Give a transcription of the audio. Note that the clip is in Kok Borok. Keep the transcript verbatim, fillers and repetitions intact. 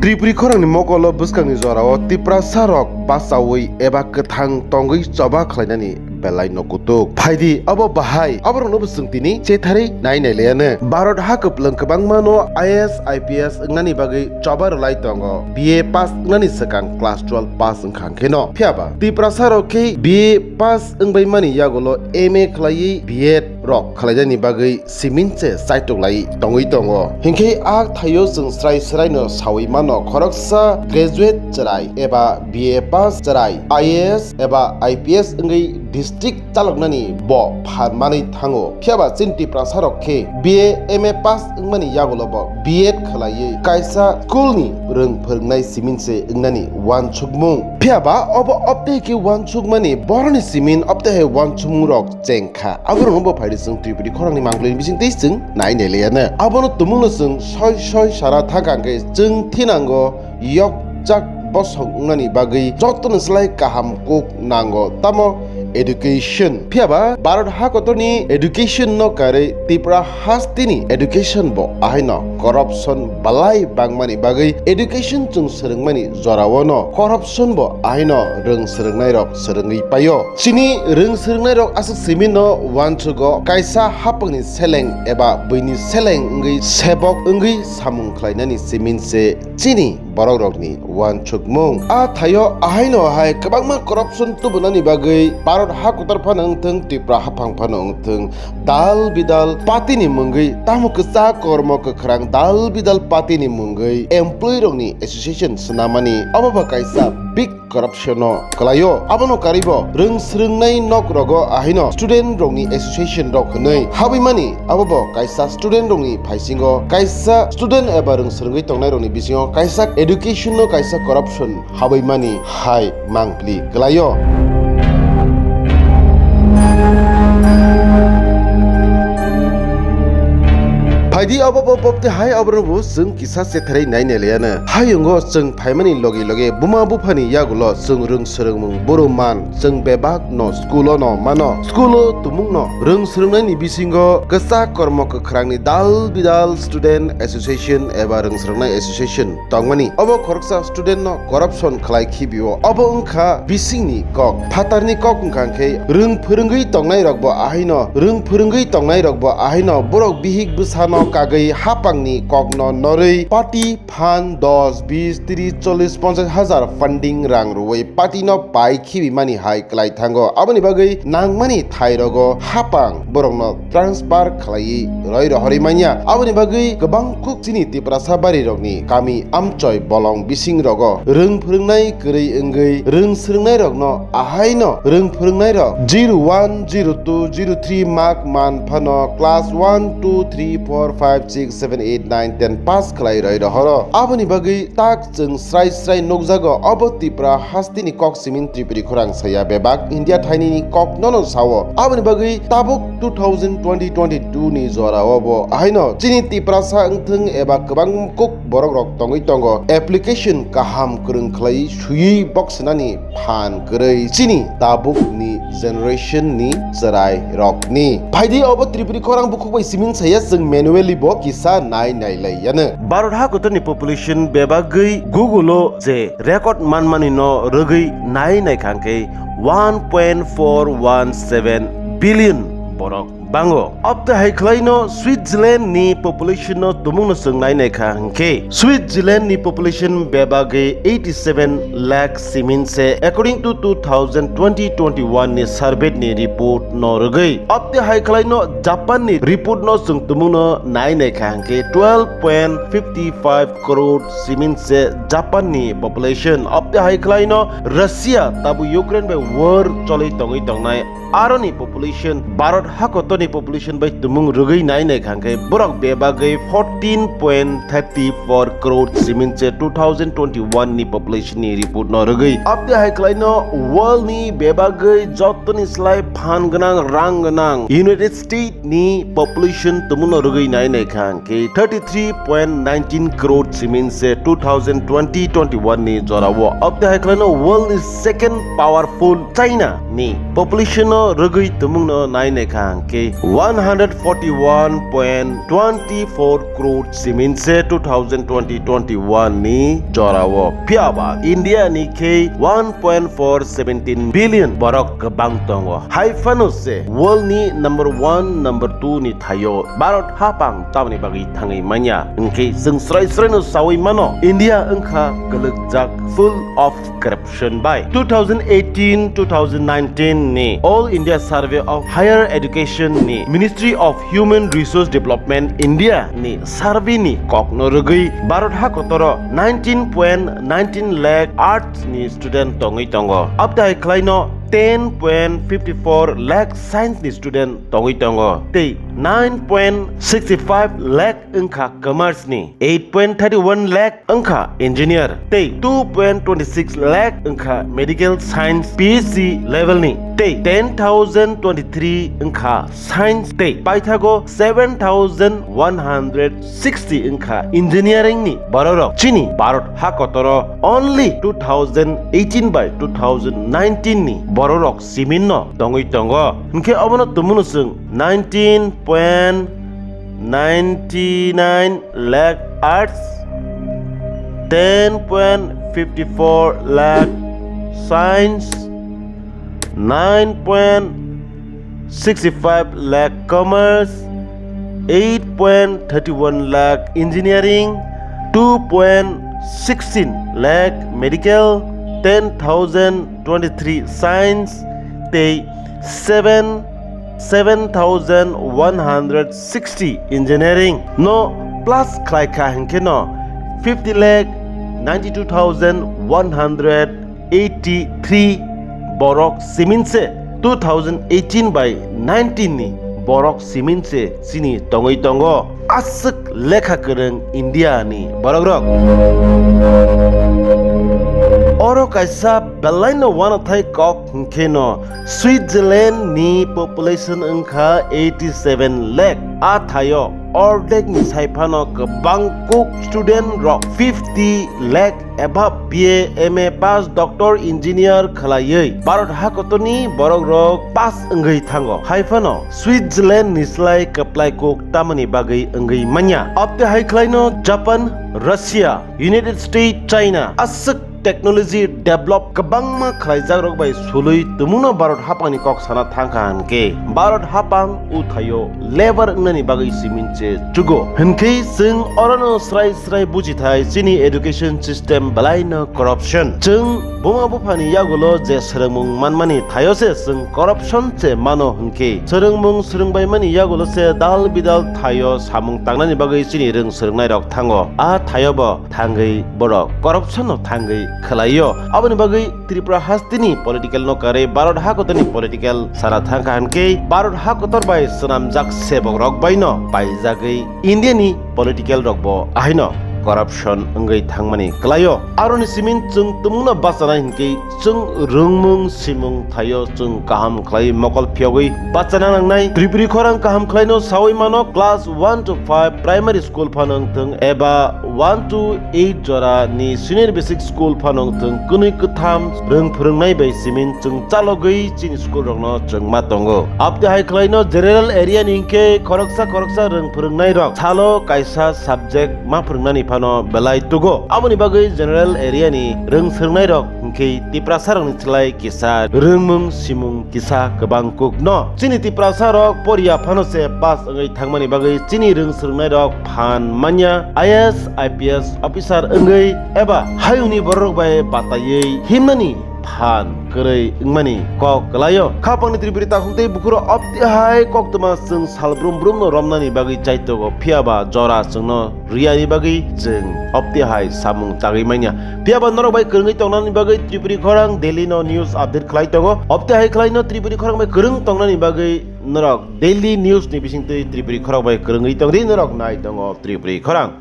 Tripuri khorangni mokolo bwskangni jorao Tiprasa rok bachaui eba kwthang tongwi choba khlainani belai no kutuk. Phaidi abo bahai, aborokno bo chwng tini chetharwi nai nai laiya no. Bharat ha kwplwng kwbangma no I A S, I P S wngnani bagwi choba rwlai tongo. B A pass wngnani swkang class twelve pass wngkha hwnkhe no. Phiya ba Tiprasa rok khe B A pass wngbai mani yagulo M A khlaiwi B Ed rok khlainani bagwi simin se chaitok lai tongwi tongo. Hinkhe a thaio chwng srai srai no sawi mano, khoroksa graduate chwrai eba B A pass chwrai I A S eba I P S wngwi district chaloknani bo phan manwi thango. Phiya ba chini Tiprasa rok khe B A M A pass wngmani yagulo bo B Ed khlaiwi kaisa school ni rwng phwrwngnai simin se wngnani uansukmung. Phiya ba obo obtei khe uansukmani boroni simin obtei hai uansukmung rok cheng kha. Aborokno bo phaidi chwng Tripuri khorangni mangpili bising tei chwng nai nai laiya no. Abono tumungno chwng soi soi sana thangkha hwnkhe chwng thinango yokjak bosong wngnani bagwi jotoni slai kaham kok nango, tamo education. Phiya ba Bharat ha kotorni education no karwi Tripura hasteni education bo ahaino corruption balai bangmani bagwi education chwng swrwngmani jorao no corruption bo ahaino rwng swrwngnai rok swrwngwi paio. Chini rwng swrwngnai rok aswk simi no uansugo, kaisa hapangni seleng eba buini seleng wngwi sebok wngwi samung khlainani simin se chini borok rokni uansukmung. A thaio ahaino hai kwbangma corruption tubunani bagwi Bharat ha kotor phano wngthwng, Tripura haphang phano wngthwng, dal bidal party ni mungwi tamo kwchak kormo kwkhrang dal bidal party ni mungwi employee rokni association swnamani, obo bo kaisa big corruption no kwlaio. Abono karibo rwng swrwngnai nok rogo ahaino student rokni association rok hwnwi habwi mani, abo bo kaisa student rokni phaisingo, kaisa student eba rwng swrwngwi tongnai rokni bisingo kaisa education no kaisa corruption habwi mani hai mangpili kwlaio. Phaidi obo bo popte hai oborokbo chwng kisa chetharwi nai nai laiya no. Hayungo chwng phaimani logi logi buma buphani yagulo chwng rwng swrwngmung buru man chwng bebak no school o no mano. School o tumung no rwng swrwngnaini bisingo kwchak kormo kwkhrangni dal bidal student association eba rwng swrwngnai association tongmani. Obo khoroksa student no corruption khlai khibio. Obo wngkha bisingni kok. Phatarni kok wngkha khe rwng phwrwngwi tongnai rokbo ahaino, rwng phwrwngwi tongnai rokbo ahaino borok bihik bwsano kagwi hapangni kokno norwi party phan dos, bis, tris, chollis, ponchas hajar funding rang rwui party no pai khibi mani hai kwlai thango. Aboni bagwi nangmani thai rogo hapang borokno transfer khlaiwi roi rohorwi manya. Aboni bagwi kwbang kuk chini Tiprasa bari rokni kami amchoi bolong bising rogo rwng phwrwngnai kwrwi wngwi rwng swrwngnai rokno ahaino rwng phwrwngnai rok zero one, zero two, zero three mak man phano class one, two, three, four, five, six, seven, eight, nine, ten pass khlai roi rohoro. Aboni bagwi tak chwng srai srai nukjago, obo Tripura hasteni kok simin Tripuri khorang saya bebak India thainini kok nono sao. Aboni bagwi tabuk two thousand twenty twenty-two ni jora o bo ahaino chini Tiprasa wngthwng eba kwbang kuk borok rok tongwi tongo application kaham kwrwng khlai swiwi bok swnani phan kwrwi chini tabuk ni generation ni chwrai rok ni. Phaidi obo Tripuri khorang bukhuk bai simin saya chwng manually bo kisa nai nai lai yano. Bharat ha kotor ni population bebagwi Google o je record manmani no rwgwi nai nai khang khe one point four one seven billion borok bango. Obte hai khlai no Switzerland ni population no tumung no chwng nai nai kha hwnkhe Switzerland ni population bebagwi eighty seven lakh simin se according to two thousand twenty twenty-one ni survey ni report no rwgwi. Obte hai khlai no Japan ni report no chwng tumung no nai nai kha hwnkhe twelve point fifty five crore simin se Japan ni population. Obte hai khlai no Russia tabu Ukraine bai war choli tongwi tongnai. Aroni population, Bharat hakotorni population bai tumung rwgwi nai nai kha hwnkhe borok bebagwi fourteen point thirty four crore simin se two thousand twenty-one ni population ni report no rwgwi. Abte hai khlai no world ni bebagwi jotoni slai phan gwnang rang gwnang United States ni population tumung no rwgwi nai nai kha hwnkhe thirty three point nineteen crore simin se two thousand twenty twenty-one ni jora o. Abte hai khlai no world ni second powerful China ni population no rwgwi tumung no nai nai kha hwnkhe one hundred forty one point twenty four crore simin se two thousand twenty twenty one ni jorao. Phiya ba India ni khe one point four seventeen billion borok kwbang tongo. Hai phano se world ni number one, number two ni thaio Bharat hapang tamni bagwi thangwi manya. Hwnkhe chwng srai srai no sawi mano, India wngkha kwlwkjak full of corruption bai. Two thousand eighteen two thousand nineteen ni All India Survey of Higher Education ni Ministry of Human Resource Development India ni survey ni kokno rwgwi Bharat hakotoro nineteen point nineteen lakh arts ni student tongwi tongo. Abdai khlaino ten point fifty four lakh science ni student tongwi tongo. Tei nine point sixty five lakh wngkha commerce ni, eight point thirty one lakh wngkha engineer, tei two point twenty six lakh wngkha medical science P H C level ni, tei ten thousand twenty three wngkha science, tei paithago seven thousand one hundred sixty wngkha engineering ni bororok. Chini Bharat hakotoro only two thousand eighteen by two thousand nineteen ni bororok simin no tongwi tongo. Hwnkhe obono tumuno chwng nineteen point ninety nine lakh arts, ten point fifty four lakh science, nine point sixty five lakh commerce, eight point thirty one lakh engineering, two point sixteen lakh medical, ten thousand twenty three science, tei seven seven thousand one hundred sixty engineering no plus khlai kha hwnkhe no fifty lakh ninety two thousand one hundred eighty three borok simin se two thousand eighteen by nineteen ni borok simin se chini tongwi tongo. Aswk lekha kwrwng India ni borok rok. Oro kaisa belai no wanathai kok hwnkhe no Switzerland ni population wngkha eighty seven lakh. A thaio ordek ni sai phano kwbang kuk student rok fifty lakh eba B A, M A pass, doctor, engineer khlaiwi Bharat hakotorni borok rok pass wngwi thango. Hai phano Switzerland ni slai kwplai kuk tamani bagwi wngwi manya. Abte hai khlaino Japan, Russia, United States, China aswk technology develop kwbangma khlaijak rok bai sulwi tumungno Bharat hapangni kok sana thangkha hwnkhe Bharat hapang uthaio lebar wngnani bagwi simin se chugo. Hwnkhe chwng orono srai srai bujithai chini education system belaino corruption. Chwng buma buphani yagulo je swrwngmung manmani thaio se chwng corruption se mano hwnkhe swrwngmung swrwngbaimani yagulo se dal bidal thaio samung tangnani bagwi chini rwng swrwngnairok thango. A thaio bo thangwi borok corruption no thangwi khwlaio. Aboni bagwi Tripura hasteni political no karwi Bharat hakotorni political sana thangkha hwnkhe Bharat hakotor bai swnamjak sebok rok bai no paijagwi India ni political rok bo ahaino corruption wngwi thangmani kwlaio. Aroni simin chwng tumungno bachanai hwnkhe chwng rwngmung simung thaio chwng kaham khlai mokol phiyogwi bachana nangnai. Tripuri khorang kaham khlaino sawi mano class one to five primary school phano wngthwng eba one to eight jora ni senior basic school phano wngthwng kwnwi kwtham rwng phwrwngnai bai simin chwng chalogwi chini school rokno chwngma tongo. Abte hai khlaino general area ni hwnkhe khoroksa khoroksa rwng phwrwngnai rok salo kaisa subject ma phwrwngnani phano belai tugo. Aboni bagwi general area ni rwng swrwngnai rok hwnkhe Tiprasa rokni slai kisa rwngmung simung kisa kwbang kuk no. Chini Tiprasa rok poriya phano se pass wngwi thangmani bagwi chini rwng swrwngnai rok phan manya I A S, I P S officer wngwi eba hayungni borok rok bai bataiwi himnani phan kwrwi wngmani kok kwlaio. Khapangni Tripuri takhuk tei bukhuro obtihai koktwma chwng salbrum brumno romnani bagwi chaitogo, phiyaba jora chwngno riyani bagwi chwng obtihai samung chagwi manya. Phiyaba norok bai kwrwngwi tongnani bagwi Tripuri khorang daily no news update khlai tongo. Obtihai khlaino Tripuri khorang bai kwrwng tongnani bagwi norok daily news ni bisingtwi Tripuri khorang bai kwrwngwi tongdi, norok nai tongo Tripuri khorang.